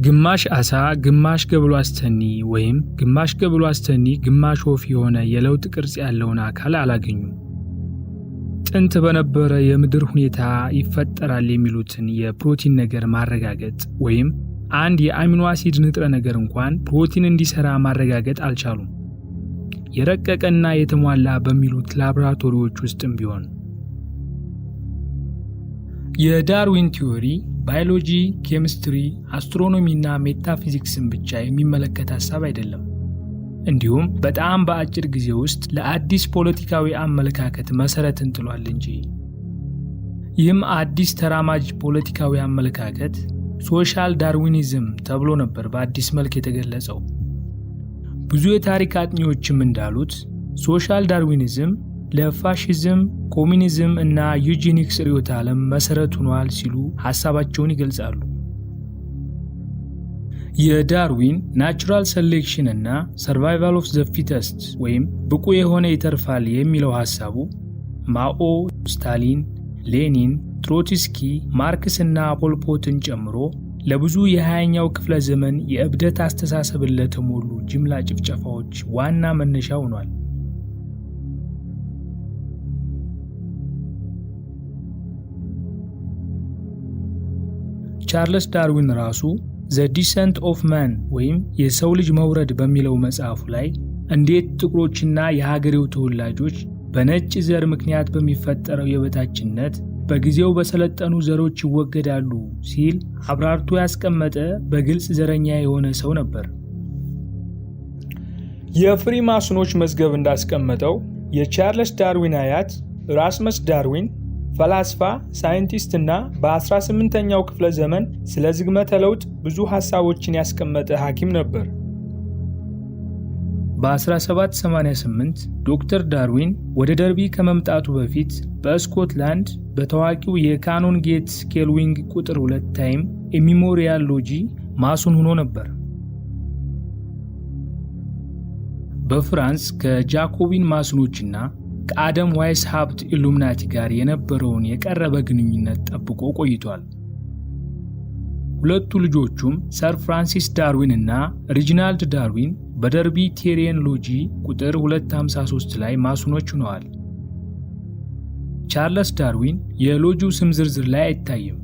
ግማሽ አሳ ግማሽ ገብሏስተኒ ወይም ግማሽ ገብሏስተኒ ግማሽ ወፍ የሆነ የለውጥ ቅርጽ ያለውን አካል አላገኙም። ጥንት በነበረ የምድር ሁኔታ ይፈጠራል የሚሉትን የፕሮቲን ነገር ማረጋገጥ ወይም አንድ የአሚኖ አሲድ ንጥረ ነገር እንኳን ፕሮቲን እንዲሰራ ማረጋገጥ አልቻሉም፣ የረቀቀና የተሟላ በሚሉት ላቦራቶሪዎች ውስጥም ቢሆን። የዳርዊን theory ባዮሎጂ፣ ኬሚስትሪ፣ አስትሮኖሚ እና ሜታፊዚክስን ብቻ የሚመለከት ሐሳብ አይደለም። እንዲሁም በጣም በአጭር ጊዜ ውስጥ ለአዲስ ፖለቲካዊ አመለካከት መሰረትን ጥሏል እንጂ። ይህም አዲስ ተራማጅ ፖለቲካዊ አመለካከት social Darwinism ተብሎ ነበር በአዲስ መልክ የተገለጸው። ብዙ የታሪክ አጥኚዎችም እንዳሉት social Darwinism ለፋሽዝም፣ ኮሚኒዝም እና eugenics ርዕዮተ ዓለም መሰረት ሆኗል ሲሉ ሐሳባቸውን ይገልጻሉ። የዳርዊን natural selection እና survival of the fittest ወይም ብቁ የሆነ ይተርፋል የሚለው ሐሳቡ ማኦ፣ ስታሊን፣ ሌኒን፣ ትሮትስኪ፣ ማርክስ እና ፖልፖትን ጨምሮ ለብዙ የ20ኛው ክፍለ ዘመን የእብደት አስተሳሰብን ለተሞሉ ጅምላ ጭፍጨፋዎች ዋና መነሻ ሆኗል። ቻርለስ ዳርዊን ራሱ The Descent of Man ወይም የሰው ልጅ መውረድ በሚለው መጽሐፉ ላይ እንዴት ጥቁሮችና የሀገሬው ተወላጆች በነጭ ዘር ምክንያት በሚፈጠረው የበታችነት በጊዜው በሰለጠኑ ዘሮች ይወገዳሉ ሲል አብራርቶ ያስቀመጠ በግልጽ ዘረኛ የሆነ ሰው ነበር። የፍሪማስኖች መዝገብ እንዳስቀመጠው የቻርለስ ዳርዊን አያት ራስመስ ዳርዊን ፈላስፋ፣ ሳይንቲስት እና በ18ኛው ክፍለ ዘመን ስለ ዝግመተ ለውጥ ብዙ ሐሳቦችን ያስቀመጠ ሐኪም ነበር። በ1788 ዶክተር ዳርዊን ወደ ደርቢ ከመምጣቱ በፊት በስኮትላንድ በታዋቂው የካኖንጌት ኬልዊንግ ቁጥር 2 Time Immemorial Lodge ማሱን ሆኖ ነበር። በፍራንስ ከጃኮቢን ማስኖችና ከአደም ዋይስሃፕት ኢሉሚናቲ ጋር የነበረውን የቀረበ ግንኙነት ጠብቆ ቆይቷል። ሁለቱ ልጆቹም ሰር ፍራንሲስ ዳርዊን እና ሪጂናልድ ዳርዊን በደርቢ ቴሪየን ሎጂ ቁጥር 253 ላይ ማሱኖች ሆነዋል። ቻርለስ ዳርዊን የሎጂው ስም ዝርዝር ላይ አይታይም፣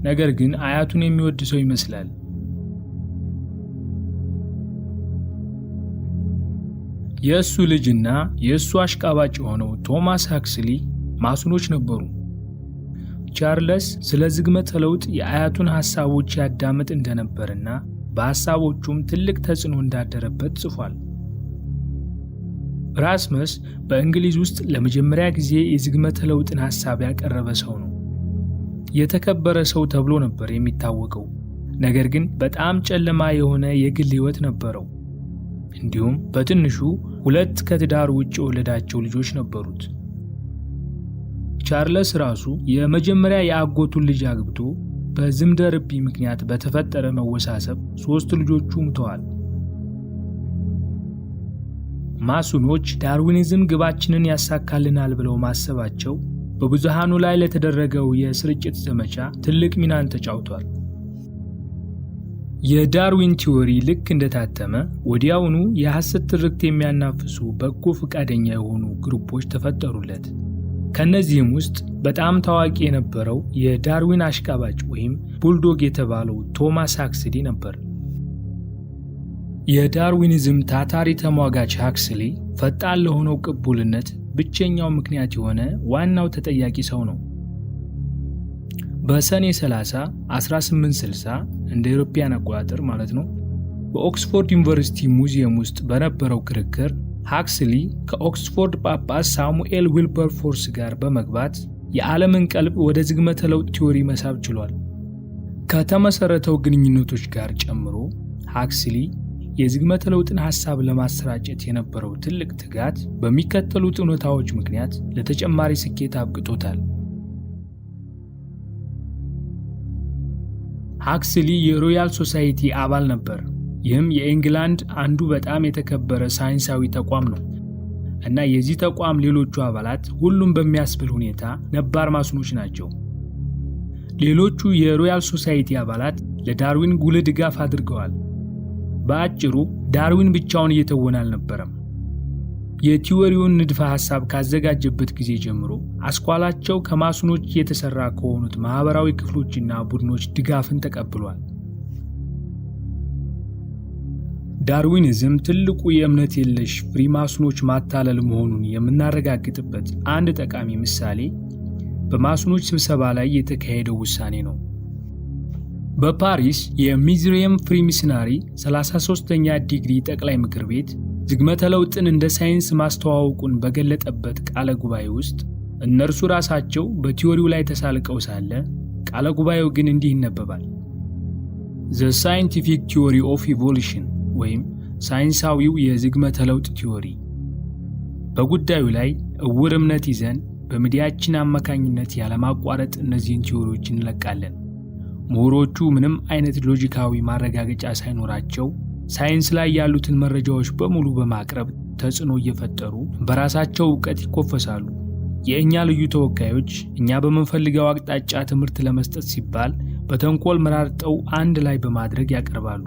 ነገር ግን አያቱን የሚወድ ሰው ይመስላል። የእሱ ልጅና የእሱ አሽቃባጭ የሆነው ቶማስ ሃክስሊ ማሱኖች ነበሩ። ቻርለስ ስለ ዝግመተ ለውጥ የአያቱን ሐሳቦች ያዳምጥ እንደነበርና በሐሳቦቹም ትልቅ ተጽዕኖ እንዳደረበት ጽፏል። ራስመስ በእንግሊዝ ውስጥ ለመጀመሪያ ጊዜ የዝግመተ ለውጥን ሐሳብ ያቀረበ ሰው ነው። የተከበረ ሰው ተብሎ ነበር የሚታወቀው፣ ነገር ግን በጣም ጨለማ የሆነ የግል ሕይወት ነበረው። እንዲሁም በትንሹ ሁለት ከትዳር ውጭ የወለዳቸው ልጆች ነበሩት። ቻርለስ ራሱ የመጀመሪያ የአጎቱን ልጅ አግብቶ በዝምደ ርቢ ምክንያት በተፈጠረ መወሳሰብ 3 ልጆቹ ሙተዋል። ማሱኖች ዳርዊኒዝም ግባችንን ያሳካልናል ብለው ማሰባቸው በብዙሃኑ ላይ ለተደረገው የስርጭት ዘመቻ ትልቅ ሚናን ተጫውቷል። የዳርዊን theory ልክ እንደታተመ ወዲያውኑ የሐሰት ትርክት የሚያናፍሱ በጎ ፈቃደኛ የሆኑ ግሩፖች ተፈጠሩለት። ከነዚህም ውስጥ በጣም ታዋቂ የነበረው የዳርዊን አሽቃባጭ ወይም bulldog የተባለው ቶማስ ሃክስሊ ነበር። የዳርዊኒዝም ታታሪ ተሟጋች ሃክስሊ ፈጣን ለሆነው ቅቡልነት ብቸኛው ምክንያት የሆነ ዋናው ተጠያቂ ሰው ነው። በሰኔ 30 1860 እንደ አውሮፓውያን አቆጣጠር ማለት ነው፣ በኦክስፎርድ ዩኒቨርሲቲ ሙዚየም ውስጥ በነበረው ክርክር ሃክስሊ ከኦክስፎርድ ጳጳስ ሳሙኤል ዊልበርፎርስ ጋር በመግባት የዓለምን ቀልብ ወደ ዝግመተ ለውጥ theory መሳብ ችሏል። ከተመሰረተው ግንኙነቶች ጋር ጨምሮ ሃክስሊ የዝግመተ ለውጥን ሐሳብ ለማሰራጨት የነበረው ትልቅ ትጋት በሚከተሉት እውነታዎች ምክንያት ለተጨማሪ ስኬት አብቅቶታል። ሃክስሊ የሮያል ሶሳይቲ አባል ነበር። ይህም የኢንግላንድ አንዱ በጣም የተከበረ ሳይንሳዊ ተቋም ነው እና የዚህ ተቋም ሌሎቹ አባላት ሁሉም በሚያስብል ሁኔታ ነባር ማሱኖች ናቸው። ሌሎቹ የሮያል ሶሳይቲ አባላት ለዳርዊን ጉልህ ድጋፍ አድርገዋል። በአጭሩ ዳርዊን ብቻውን እየተወነ አልነበረም። የ theory ውን ንድፈ ሐሳብ ካዘጋጀበት ጊዜ ጀምሮ አስኳላቸው ከማሱኖች የተሰራ ከሆኑት ማህበራዊ ክፍሎችና ቡድኖች ድጋፍን ተቀብሏል። ዳርዊኒዝም ትልቁ የእምነት የለሽ ፍሪማሱኖች ማታለል መሆኑን የምናረጋግጥበት አንድ ጠቃሚ ምሳሌ በማሱኖች ስብሰባ ላይ የተካሄደው ውሳኔ ነው። በፓሪስ የሚዝሪየም ፍሪሚስናሪ 33ኛ ዲግሪ ጠቅላይ ምክር ቤት ዝግመተ ለውጥን እንደ ሳይንስ ማስተዋወቁን በገለጠበት ቃለ ጉባኤ ውስጥ እነርሱ ራሳቸው በ theory ው ላይ ተሳልቀው ሳለ ቃለ ጉባኤው ግን እንዲህ ይነበባል። The scientific theory of evolution ወይም ሳይንሳዊው የዝግመተ ለውጥ theory። በጉዳዩ ላይ እውር እምነት ይዘን በሚዲያችን አማካኝነት ያለማቋረጥ እነዚህን theory ዎች እንለቃለን። ምሁሮቹ ምንም አይነት ሎጂካዊ ማረጋገጫ ሳይኖራቸው ሳይንስ ላይ ያሉትን መረጃዎች በሙሉ በማቅረብ ተጽዕኖ እየፈጠሩ በራሳቸው እውቀት ይኮፈሳሉ። የእኛ ልዩ ተወካዮች እኛ በምንፈልገው አቅጣጫ ትምህርት ለመስጠት ሲባል በተንኮል መራርጠው አንድ ላይ በማድረግ ያቀርባሉ።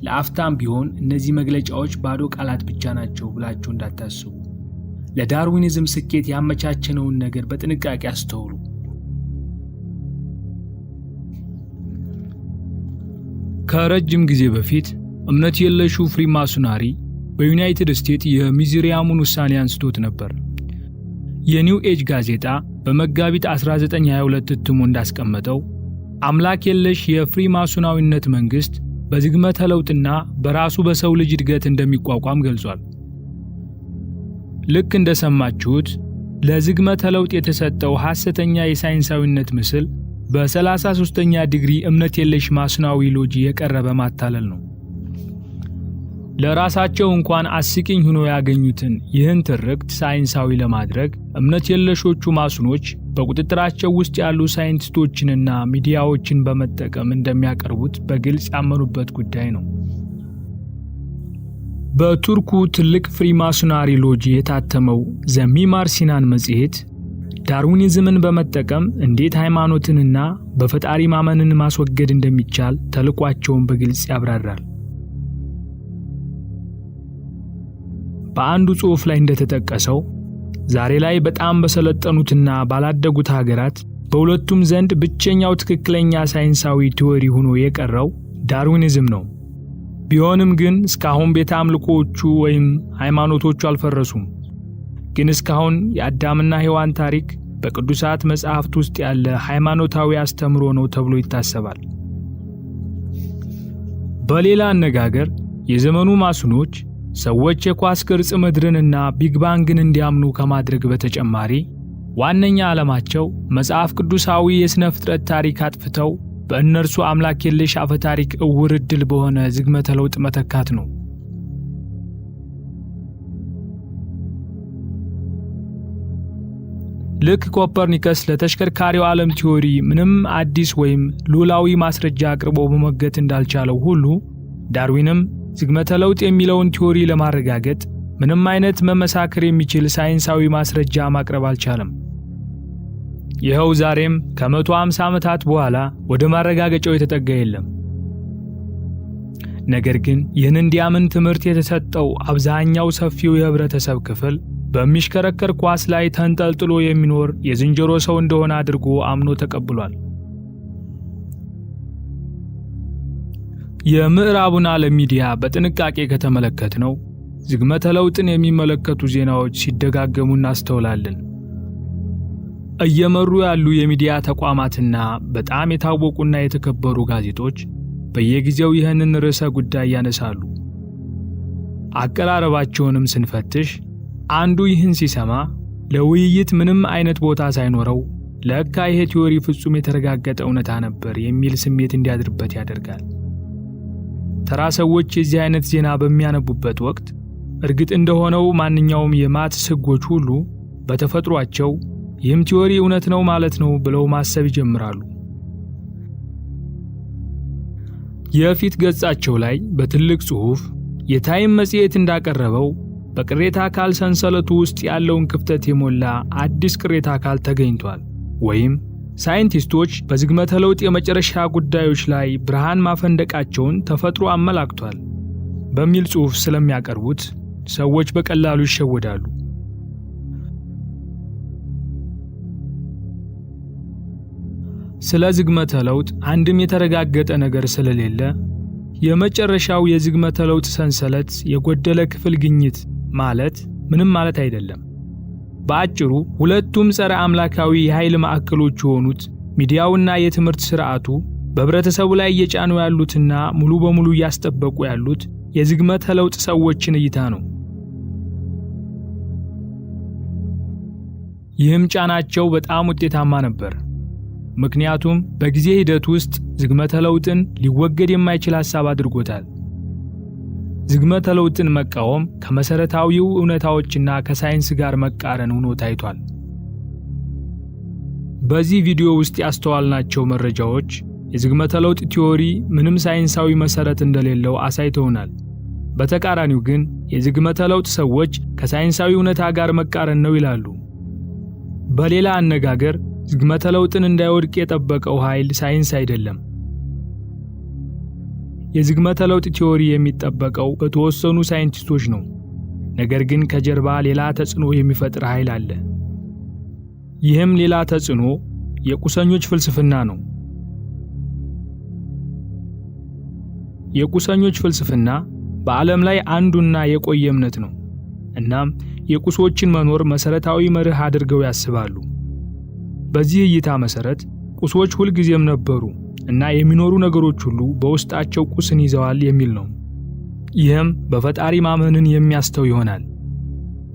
ለአፍታም ቢሆን እነዚህ መግለጫዎች ባዶ ቃላት ብቻ ናቸው ብላችሁ እንዳታስቡ። ለዳርዊኒዝም ስኬት ያመቻቸነውን ነገር በጥንቃቄ አስተውሉ። ከረጅም ጊዜ በፊት እምነት የለሹ ፍሪማሱናሪ በዩናይትድ ስቴትስ የሚዚሪያሙን ውሳኔ አንስቶት ነበር። የኒው ኤጅ ጋዜጣ በመጋቢት 1922 እትሙ እንዳስቀመጠው አምላክ የለሽ የፍሪማሱናዊነት መንግስት በዝግመተ ለውጥና በራሱ በሰው ልጅ እድገት እንደሚቋቋም ገልጿል። ልክ እንደሰማችሁት ለዝግመተ ለውጥ የተሰጠው ሐሰተኛ የሳይንሳዊነት ምስል በ33ኛ ዲግሪ እምነት የለሽ ማሱናዊ ሎጂ የቀረበ ማታለል ነው። ለራሳቸው እንኳን አስቂኝ ሆኖ ያገኙትን ይህን ትርክት ሳይንሳዊ ለማድረግ እምነት የለሾቹ ማሱኖች በቁጥጥራቸው ውስጥ ያሉ ሳይንቲስቶችንና ሚዲያዎችን በመጠቀም እንደሚያቀርቡት በግልጽ ያመኑበት ጉዳይ ነው። በቱርኩ ትልቅ ፍሪማሱናሪ ሎጂ የታተመው ዘ ሚማር ሲናን መጽሔት ዳርዊኒዝምን በመጠቀም እንዴት ሃይማኖትንና በፈጣሪ ማመንን ማስወገድ እንደሚቻል ተልዕኳቸውን በግልጽ ያብራራል። በአንዱ ጽሑፍ ላይ እንደተጠቀሰው ዛሬ ላይ በጣም በሰለጠኑትና ባላደጉት ሀገራት በሁለቱም ዘንድ ብቸኛው ትክክለኛ ሳይንሳዊ theory ሆኖ የቀረው ዳርዊኒዝም ነው። ቢሆንም ግን እስካሁን ቤተ አምልኮዎቹ ወይም ሃይማኖቶቹ አልፈረሱም። ግን እስካሁን የአዳምና ሔዋን ታሪክ በቅዱሳት መጻሕፍት ውስጥ ያለ ሃይማኖታዊ አስተምሮ ነው ተብሎ ይታሰባል። በሌላ አነጋገር የዘመኑ ማሱኖች ሰዎች የኳስ ቅርጽ ምድርንና Big Bang ን እንዲያምኑ ከማድረግ በተጨማሪ ዋነኛ ዓላማቸው መጽሐፍ ቅዱሳዊ የሥነ ፍጥረት ታሪክ አጥፍተው በእነርሱ አምላክ የለሽ አፈታሪክ እውር ዕድል በሆነ ዝግመተ ለውጥ መተካት ነው። ልክ ኮፐርኒከስ ለተሽከርካሪው ዓለም theory ምንም አዲስ ወይም ሉላዊ ማስረጃ አቅርቦ መሞገት እንዳልቻለው ሁሉ ዳርዊንም ዝግመተ ለውጥ የሚለውን theory ለማረጋገጥ ምንም አይነት መመሳከር የሚችል ሳይንሳዊ ማስረጃ ማቅረብ አልቻለም። ይኸው ዛሬም ከ150 ዓመታት በኋላ ወደ ማረጋገጫው የተጠጋ የለም። ነገር ግን ይህን እንዲያምን ትምህርት የተሰጠው አብዛኛው ሰፊው የህብረተሰብ ክፍል በሚሽከረከር ኳስ ላይ ተንጠልጥሎ የሚኖር የዝንጀሮ ሰው እንደሆነ አድርጎ አምኖ ተቀብሏል። የምዕራቡን ዓለም ሚዲያ በጥንቃቄ ከተመለከትነው ዝግመተ ለውጥን የሚመለከቱ ዜናዎች ሲደጋገሙ እናስተውላለን። እየመሩ ያሉ የሚዲያ ተቋማትና በጣም የታወቁና የተከበሩ ጋዜጦች በየጊዜው ይህንን ርዕሰ ጉዳይ ያነሳሉ። አቀራረባቸውንም ስንፈትሽ አንዱ ይህን ሲሰማ ለውይይት ምንም አይነት ቦታ ሳይኖረው ለካ ይሄ theory ፍጹም የተረጋገጠ እውነታ ነበር የሚል ስሜት እንዲያድርበት ያደርጋል። ተራ ሰዎች የዚህ አይነት ዜና በሚያነቡበት ወቅት እርግጥ እንደሆነው ማንኛውም የ maths ሕጎች ሁሉ በተፈጥሯቸው ይህም theory እውነት ነው ማለት ነው ብለው ማሰብ ይጀምራሉ። የፊት ገጻቸው ላይ በትልቅ ጽሑፍ የታይም መጽሔት እንዳቀረበው በቅሬታ አካል ሰንሰለቱ ውስጥ ያለውን ክፍተት የሞላ አዲስ ቅሬታ አካል ተገኝቷል ወይም ሳይንቲስቶች በዝግመተ ለውጥ የመጨረሻ ጉዳዮች ላይ ብርሃን ማፈንደቃቸውን ተፈጥሮ አመላክቷል በሚል ጽሑፍ ስለሚያቀርቡት ሰዎች በቀላሉ ይሸወዳሉ። ስለ ዝግመተ ለውጥ አንድም የተረጋገጠ ነገር ስለሌለ የመጨረሻው የዝግመተ ለውጥ ሰንሰለት የጎደለ ክፍል ግኝት ማለት ምንም ማለት አይደለም። በአጭሩ ሁለቱም ጸረ አምላካዊ የኃይል ማዕከሎች የሆኑት ሚዲያውና የትምህርት ስርዓቱ በህብረተሰቡ ላይ እየጫኑ ያሉትና ሙሉ በሙሉ እያስጠበቁ ያሉት የዝግመተ ለውጥ ሰዎችን እይታ ነው። ይህም ጫናቸው በጣም ውጤታማ ነበር። ምክንያቱም በጊዜ ሂደት ውስጥ ዝግመተ ለውጥን ሊወገድ የማይችል ሐሳብ አድርጎታል። ዝግመተ ለውጥን መቃወም ከመሰረታዊው እውነታዎችና ከሳይንስ ጋር መቃረን ሆኖ ታይቷል። በዚህ ቪዲዮ ውስጥ ያስተዋልናቸው መረጃዎች የዝግመተ ለውጥ theory ምንም ሳይንሳዊ መሰረት እንደሌለው አሳይተውናል። በተቃራኒው ግን የዝግመተ ለውጥ ሰዎች ከሳይንሳዊ እውነታ ጋር መቃረን ነው ይላሉ። በሌላ አነጋገር ዝግመተ ለውጥን እንዳይወድቅ የጠበቀው ኃይል ሳይንስ አይደለም። የዝግመተ ለውጥ theory የሚጠበቀው በተወሰኑ ሳይንቲስቶች ነው። ነገር ግን ከጀርባ ሌላ ተጽዕኖ የሚፈጥር ኃይል አለ። ይህም ሌላ ተጽዕኖ የቁሰኞች ፍልስፍና ነው። የቁሰኞች ፍልስፍና በዓለም ላይ አንዱና የቆየ እምነት ነው። እናም የቁሶችን መኖር መሰረታዊ መርህ አድርገው ያስባሉ። በዚህ እይታ መሰረት ቁሶች ሁልጊዜም ነበሩ እና የሚኖሩ ነገሮች ሁሉ በውስጣቸው ቁስን ይዘዋል የሚል ነው። ይህም በፈጣሪ ማመንን የሚያስተው ይሆናል።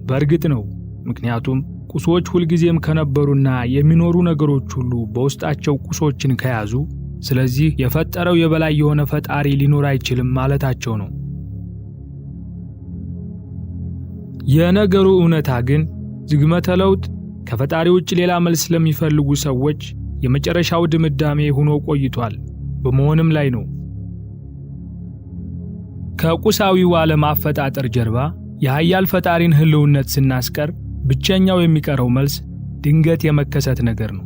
በእርግጥ ነው፣ ምክንያቱም ቁሶች ሁልጊዜም ከነበሩና የሚኖሩ ነገሮች ሁሉ በውስጣቸው ቁሶችን ከያዙ፣ ስለዚህ የፈጠረው የበላይ የሆነ ፈጣሪ ሊኖር አይችልም ማለታቸው ነው። የነገሩ እውነታ ግን ዝግመተ ለውጥ ከፈጣሪ ውጭ ሌላ መልስ ለሚፈልጉ ሰዎች የመጨረሻው ድምዳሜ ሆኖ ቆይቷል፣ በመሆንም ላይ ነው። ከቁሳዊው ዓለም አፈጣጠር ጀርባ የኃያል ፈጣሪን ህልውነት ስናስቀር ብቸኛው የሚቀረው መልስ ድንገት የመከሰት ነገር ነው።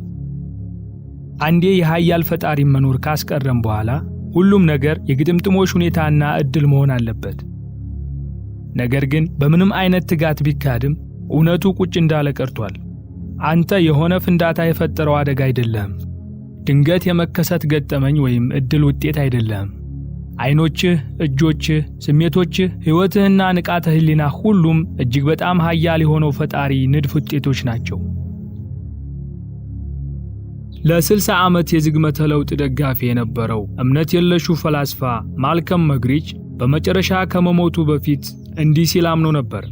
አንዴ የኃያል ፈጣሪን መኖር ካስቀረም በኋላ ሁሉም ነገር የግጥምጥሞሽ ሁኔታና እድል መሆን አለበት። ነገር ግን በምንም አይነት ትጋት ቢካድም እውነቱ ቁጭ እንዳለ ቀርቷል። አንተ የሆነ ፍንዳታ የፈጠረው አደጋ አይደለህም። ድንገት የመከሰት ገጠመኝ ወይም እድል ውጤት አይደለህም። አይኖችህ፣ እጆችህ፣ ስሜቶችህ፣ ሕይወትህና ንቃተ ህሊና ሁሉም እጅግ በጣም ኃያል የሆነው ፈጣሪ ንድፍ ውጤቶች ናቸው። ለ60 ዓመት የዝግመተ ለውጥ ደጋፊ የነበረው እምነት የለሹ ፈላስፋ ማልከም መግሪች በመጨረሻ ከመሞቱ በፊት እንዲህ ሲል አምኖ ነበር።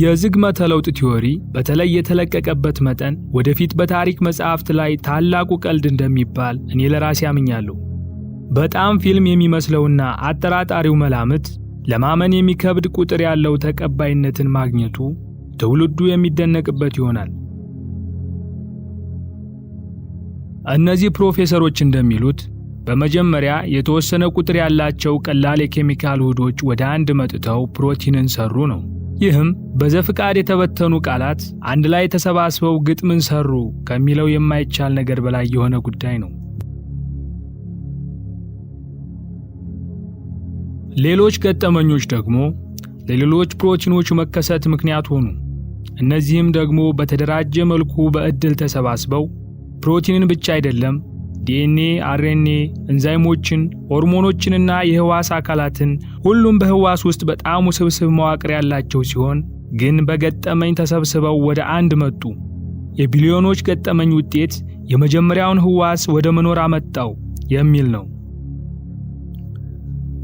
የዝግመተ ለውጥ theory በተለይ የተለቀቀበት መጠን ወደፊት በታሪክ መጽሐፍት ላይ ታላቁ ቀልድ እንደሚባል እኔ ለራሴ አምኛለሁ። በጣም ፊልም የሚመስለውና አጠራጣሪው መላምት ለማመን የሚከብድ ቁጥር ያለው ተቀባይነትን ማግኘቱ ትውልዱ የሚደነቅበት ይሆናል። እነዚህ ፕሮፌሰሮች እንደሚሉት በመጀመሪያ የተወሰነ ቁጥር ያላቸው ቀላል የኬሚካል ውህዶች ወደ አንድ መጥተው ፕሮቲንን ሰሩ ነው። ይህም በዘፍቃድ የተበተኑ ቃላት አንድ ላይ ተሰባስበው ግጥምን ሰሩ ከሚለው የማይቻል ነገር በላይ የሆነ ጉዳይ ነው። ሌሎች ገጠመኞች ደግሞ ለሌሎች ፕሮቲኖች መከሰት ምክንያት ሆኑ። እነዚህም ደግሞ በተደራጀ መልኩ በእድል ተሰባስበው ፕሮቲንን ብቻ አይደለም፣ ዲኤንኤ፣ አርኤንኤ፣ እንዛይሞችን፣ ሆርሞኖችንና የህዋስ አካላትን ሁሉም በህዋስ ውስጥ በጣም ውስብስብ መዋቅር ያላቸው ሲሆን ግን በገጠመኝ ተሰብስበው ወደ አንድ መጡ። የቢሊዮኖች ገጠመኝ ውጤት የመጀመሪያውን ህዋስ ወደ መኖር አመጣው የሚል ነው።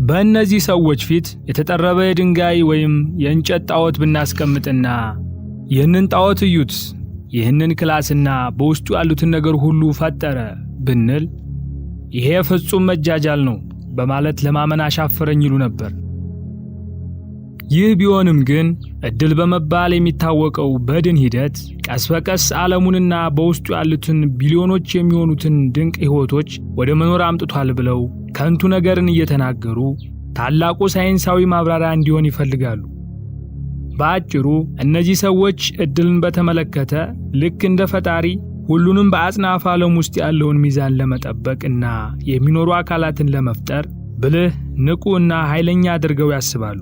በእነዚህ ሰዎች ፊት የተጠረበ የድንጋይ ወይም የእንጨት ጣዖት ብናስቀምጥና ይህንን ጣዖት እዩት፣ ይህንን ክላስና በውስጡ ያሉትን ነገር ሁሉ ፈጠረ ብንል ይሄ ፍጹም መጃጃል ነው በማለት ለማመን አሻፈረኝ ይሉ ነበር። ይህ ቢሆንም ግን እድል በመባል የሚታወቀው በድን ሂደት ቀስ በቀስ ዓለሙንና በውስጡ ያሉትን ቢሊዮኖች የሚሆኑትን ድንቅ ሕይወቶች ወደ መኖር አምጥቷል ብለው ከንቱ ነገርን እየተናገሩ ታላቁ ሳይንሳዊ ማብራሪያ እንዲሆን ይፈልጋሉ። በአጭሩ እነዚህ ሰዎች እድልን በተመለከተ ልክ እንደ ፈጣሪ ሁሉንም በአጽናፈ ዓለም ውስጥ ያለውን ሚዛን ለመጠበቅ እና የሚኖሩ አካላትን ለመፍጠር ብልህ፣ ንቁ እና ኃይለኛ አድርገው ያስባሉ።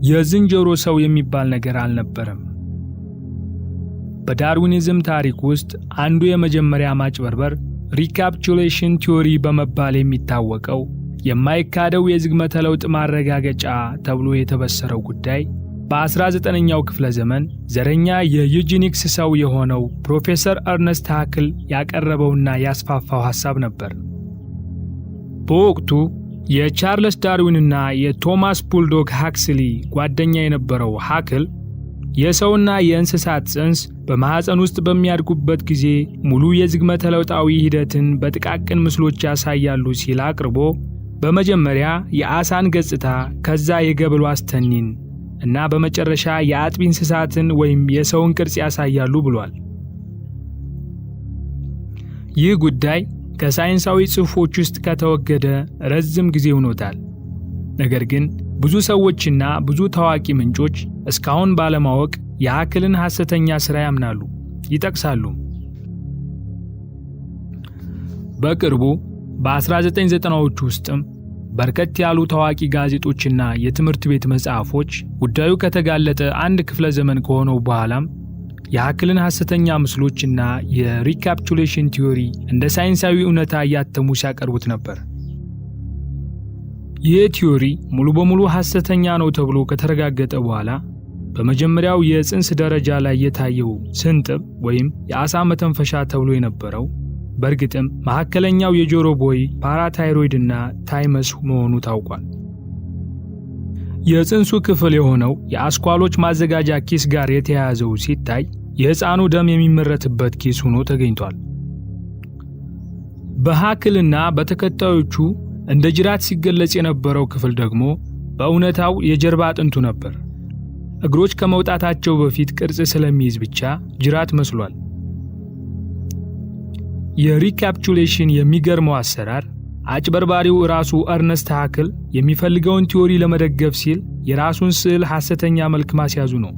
የዝንጀሮ ሰው የሚባል ነገር አልነበረም። በዳርዊኒዝም ታሪክ ውስጥ አንዱ የመጀመሪያ ማጭበርበር recapitulation theory በመባል የሚታወቀው የማይካደው የዝግመተ ለውጥ ማረጋገጫ ተብሎ የተበሰረው ጉዳይ በ19ኛው ክፍለ ዘመን ዘረኛ የ eugenics ሰው የሆነው ፕሮፌሰር እርነስት ሃክል ያቀረበውና ያስፋፋው ሐሳብ ነበር። በወቅቱ የቻርለስ ዳርዊንና የቶማስ ቡልዶግ ሃክስሊ ጓደኛ የነበረው ሃክል የሰውና የእንስሳት ጽንስ በማኅፀን ውስጥ በሚያድጉበት ጊዜ ሙሉ የዝግመተ ለውጣዊ ሂደትን በጥቃቅን ምስሎች ያሳያሉ ሲል አቅርቦ በመጀመሪያ የዓሳን ገጽታ፣ ከዛ የገብል ዋስተኒን እና በመጨረሻ የአጥቢ እንስሳትን ወይም የሰውን ቅርጽ ያሳያሉ ብሏል። ይህ ጉዳይ ከሳይንሳዊ ጽሑፎች ውስጥ ከተወገደ ረዝም ጊዜ ሆኖታል። ነገር ግን ብዙ ሰዎችና ብዙ ታዋቂ ምንጮች እስካሁን ባለማወቅ የሃክልን ሐሰተኛ ሥራ ያምናሉ፣ ይጠቅሳሉ። በቅርቡ በ1990ዎቹ ውስጥም በርከት ያሉ ታዋቂ ጋዜጦችና የትምህርት ቤት መጽሐፎች ጉዳዩ ከተጋለጠ አንድ ክፍለ ዘመን ከሆነው በኋላም የሃክልን ሐሰተኛ ምስሎችና የ recapitulation theory እንደ ሳይንሳዊ እውነታ እያተሙ ሲያቀርቡት ነበር። ይህ theory ሙሉ በሙሉ ሐሰተኛ ነው ተብሎ ከተረጋገጠ በኋላ በመጀመሪያው የጽንስ ደረጃ ላይ የታየው ስንጥብ ወይም የዓሣ መተንፈሻ ተብሎ የነበረው በእርግጥም መካከለኛው የጆሮ ቦይ parathyroid እና thymus መሆኑ ታውቋል። የጽንሱ ክፍል የሆነው የአስኳሎች ማዘጋጃ ኪስ ጋር የተያያዘው ሲታይ የሕፃኑ ደም የሚመረትበት ኪስ ሆኖ ተገኝቷል። በሃክልና በተከታዮቹ እንደ ጅራት ሲገለጽ የነበረው ክፍል ደግሞ በእውነታው የጀርባ አጥንቱ ነበር። እግሮች ከመውጣታቸው በፊት ቅርጽ ስለሚይዝ ብቻ ጅራት መስሏል። የ recapitulation የሚገርመው አሰራር አጭበርባሪው ራሱ እርነስት ሃክል የሚፈልገውን theory ለመደገፍ ሲል የራሱን ስዕል ሐሰተኛ መልክ ማስያዙ ነው።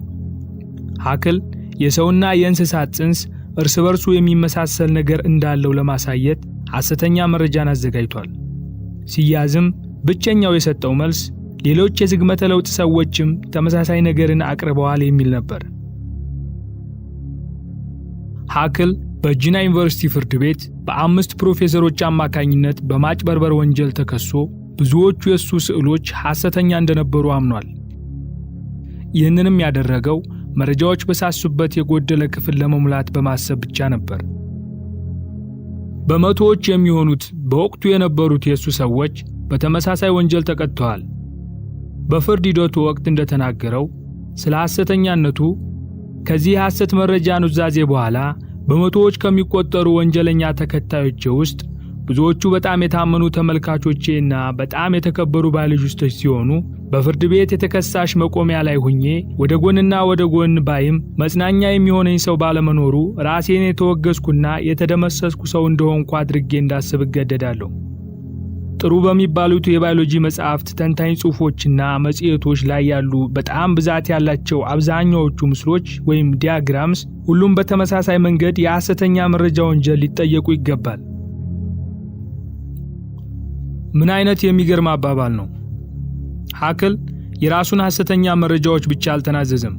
ሃክል የሰውና የእንስሳት ጽንስ እርስ በርሱ የሚመሳሰል ነገር እንዳለው ለማሳየት ሐሰተኛ መረጃን አዘጋጅቷል። ሲያዝም ብቸኛው የሰጠው መልስ ሌሎች የዝግመተ ለውጥ ሰዎችም ተመሳሳይ ነገርን አቅርበዋል የሚል ነበር። ሃክል በጂና ዩኒቨርሲቲ ፍርድ ቤት በ5 ፕሮፌሰሮች አማካኝነት በማጭበርበር ወንጀል ተከሶ ብዙዎቹ የሱ ስዕሎች ሐሰተኛ እንደነበሩ አምኗል። ይህንንም ያደረገው መረጃዎች በሳሱበት የጎደለ ክፍል ለመሙላት በማሰብ ብቻ ነበር። በመቶዎች የሚሆኑት በወቅቱ የነበሩት የሱ ሰዎች በተመሳሳይ ወንጀል ተቀጥተዋል። በፍርድ ሂደቱ ወቅት እንደተናገረው ስለ ሐሰተኛነቱ ከዚህ የሐሰት መረጃ ኑዛዜ በኋላ በመቶዎች ከሚቆጠሩ ወንጀለኛ ተከታዮቼ ውስጥ ብዙዎቹ በጣም የታመኑ ተመልካቾቼና በጣም የተከበሩ ባዮሎጂስቶች ሲሆኑ በፍርድ ቤት የተከሳሽ መቆሚያ ላይ ሁኜ ወደ ጎንና ወደ ጎን ባይም መጽናኛ የሚሆነኝ ሰው ባለመኖሩ ራሴን የተወገዝኩና የተደመሰስኩ ሰው እንደሆንኩ አድርጌ እንዳስብ እገደዳለሁ። ጥሩ በሚባሉት የባዮሎጂ መጽሐፍት፣ ተንታኝ ጽሑፎችና መጽሔቶች ላይ ያሉ በጣም ብዛት ያላቸው አብዛኛዎቹ ምስሎች ወይም diagrams ሁሉም በተመሳሳይ መንገድ የሐሰተኛ መረጃ ወንጀል ሊጠየቁ ይገባል። ምን አይነት የሚገርም አባባል ነው! ሃክል የራሱን ሐሰተኛ መረጃዎች ብቻ አልተናዘዘም።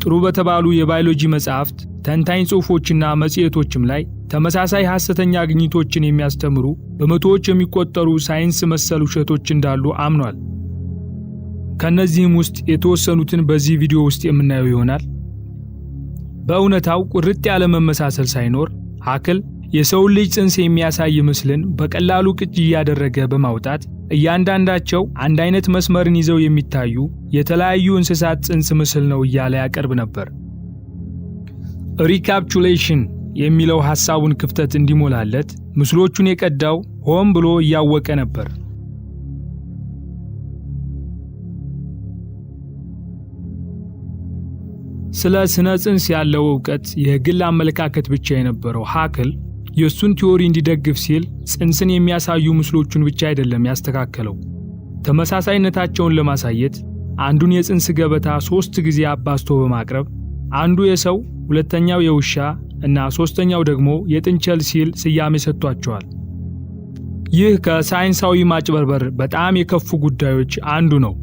ጥሩ በተባሉ የባዮሎጂ መጽሐፍት፣ ተንታኝ ጽሑፎችና መጽሔቶችም ላይ ተመሳሳይ ሐሰተኛ ግኝቶችን የሚያስተምሩ በመቶዎች የሚቆጠሩ ሳይንስ መሰል ውሸቶች እንዳሉ አምኗል። ከነዚህም ውስጥ የተወሰኑትን በዚህ ቪዲዮ ውስጥ የምናየው ይሆናል። በእውነታው ቁርጥ ያለ መመሳሰል ሳይኖር ሃክል የሰውን ልጅ ጽንስ የሚያሳይ ምስልን በቀላሉ ቅጅ እያደረገ በማውጣት እያንዳንዳቸው አንድ አይነት መስመርን ይዘው የሚታዩ የተለያዩ እንስሳት ጽንስ ምስል ነው እያለ ያቀርብ ነበር። recapitulation የሚለው ሐሳቡን ክፍተት እንዲሞላለት ምስሎቹን የቀዳው ሆን ብሎ እያወቀ ነበር። ስለ ስነ ጽንስ ያለው ዕውቀት የግል አመለካከት ብቻ የነበረው ሃክል የእሱን theory እንዲደግፍ ሲል ጽንስን የሚያሳዩ ምስሎቹን ብቻ አይደለም ያስተካከለው። ተመሳሳይነታቸውን ለማሳየት አንዱን የጽንስ ገበታ 3 ጊዜ አባዝቶ በማቅረብ አንዱ የሰው፣ ሁለተኛው የውሻ እና ሶስተኛው ደግሞ የጥንቸል ሲል ስያሜ ሰጥቷቸዋል። ይህ ከሳይንሳዊ ማጭበርበር በጣም የከፉ ጉዳዮች አንዱ ነው።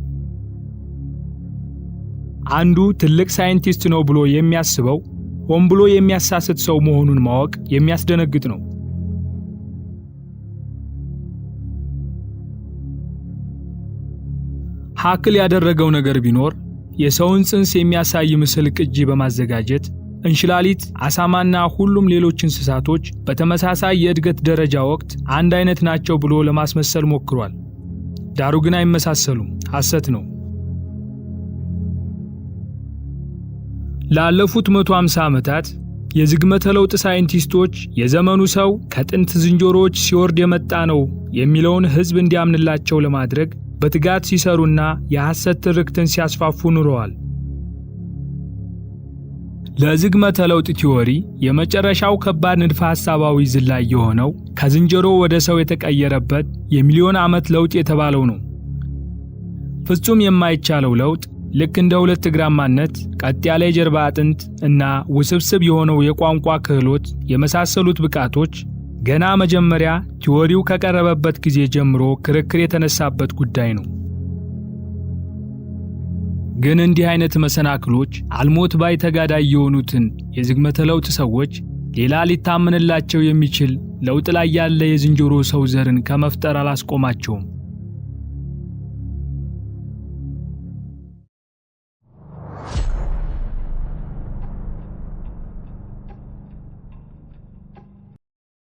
አንዱ ትልቅ ሳይንቲስት ነው ብሎ የሚያስበው ሆን ብሎ የሚያሳስት ሰው መሆኑን ማወቅ የሚያስደነግጥ ነው። ሀክል ያደረገው ነገር ቢኖር የሰውን ጽንስ የሚያሳይ ምስል ቅጂ በማዘጋጀት እንሽላሊት፣ አሳማና ሁሉም ሌሎች እንስሳቶች በተመሳሳይ የእድገት ደረጃ ወቅት አንድ አይነት ናቸው ብሎ ለማስመሰል ሞክሯል። ዳሩ ግን አይመሳሰሉም፣ ሐሰት ነው። ላለፉት 150 ዓመታት የዝግመተ ለውጥ ሳይንቲስቶች የዘመኑ ሰው ከጥንት ዝንጀሮዎች ሲወርድ የመጣ ነው የሚለውን ሕዝብ እንዲያምንላቸው ለማድረግ በትጋት ሲሰሩና የሐሰት ትርክትን ሲያስፋፉ ኑረዋል። ለዝግመተ ለውጥ theory የመጨረሻው ከባድ ንድፈ ሐሳባዊ ዝላይ የሆነው ከዝንጀሮ ወደ ሰው የተቀየረበት የሚሊዮን ዓመት ለውጥ የተባለው ነው። ፍጹም የማይቻለው ለውጥ ልክ እንደ ሁለት እግራማነት፣ ቀጥ ያለ የጀርባ አጥንት እና ውስብስብ የሆነው የቋንቋ ክህሎት የመሳሰሉት ብቃቶች ገና መጀመሪያ theory ው ከቀረበበት ጊዜ ጀምሮ ክርክር የተነሳበት ጉዳይ ነው። ግን እንዲህ አይነት መሰናክሎች አልሞት ባይ ተጋዳይ የሆኑትን የዝግመተ ለውጥ ሰዎች ሌላ ሊታመንላቸው የሚችል ለውጥ ላይ ያለ የዝንጀሮ ሰው ዘርን ከመፍጠር አላስቆማቸውም።